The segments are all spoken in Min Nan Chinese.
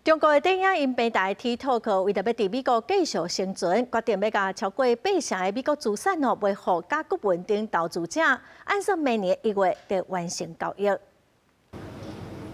中國的短影音平台 TikTok 為著欲佇美國繼續生存，決定欲共超過八成的美國資產哦賣予甲骨文等投資者，按算明年1月就完成交易。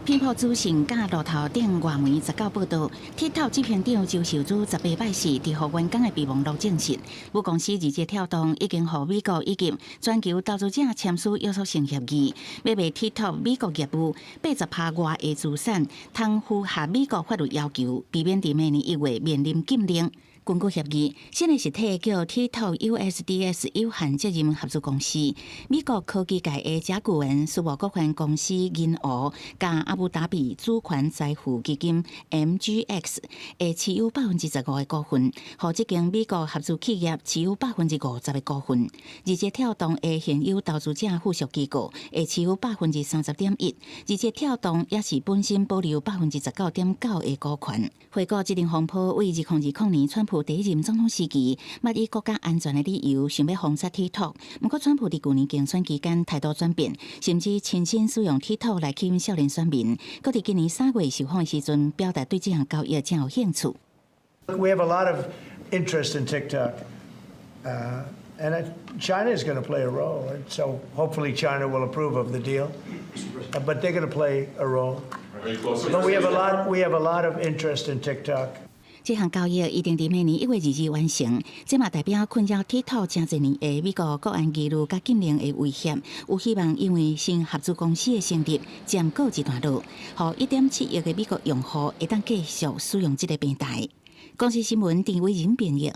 蘋果資訊佮路透等外媒19報道，TikTok 執行長周受資18拜四佇予員工的備忘錄證實，母公司字節跳動已經予美國以及全球投資者簽署約束性協議，欲賣 TikTok 美國業務80%外的資產，通符合美國法律要求，避免佇明年1月面臨禁令。根據協議，新的實體叫 TikTok USDS 有限責任合資公司，美國科技界的甲骨文私募股權公司銀湖佮阿布達比主權財富基金 MGX 會持有15%的股份，予這間美國合資企業持有50%的股份。字節跳動的現有投資者附屬機構會持有30.1%，字節跳動也是本身保留19.9%的股權。回顧這場風波，為2020年川普第一任總統時期，捌以國家安全的理由想欲封殺 TikTok。毋過，川普佇舊年競選期間態度轉變，甚至親身使用 TikTok 來吸引少年選民。閣佇今年3月受訪的時陣，表達對這項交易真有興趣。 We have a lot of interest in TikTok, and China is going to play a role. And so hopefully China will approve of the deal, but they're going to play a role. But we have a lot of interest in TikTok. 這項交易一定佇明年1月2日完成，這嘛代表困擾 TikTok 誠濟年的美國國安疑慮佮禁令的威脅，有希望因為新合資公司的成立，暫告一段落，予1.7億个美國用戶會當繼續使用這个平台。公視新聞陳偉仁編譯。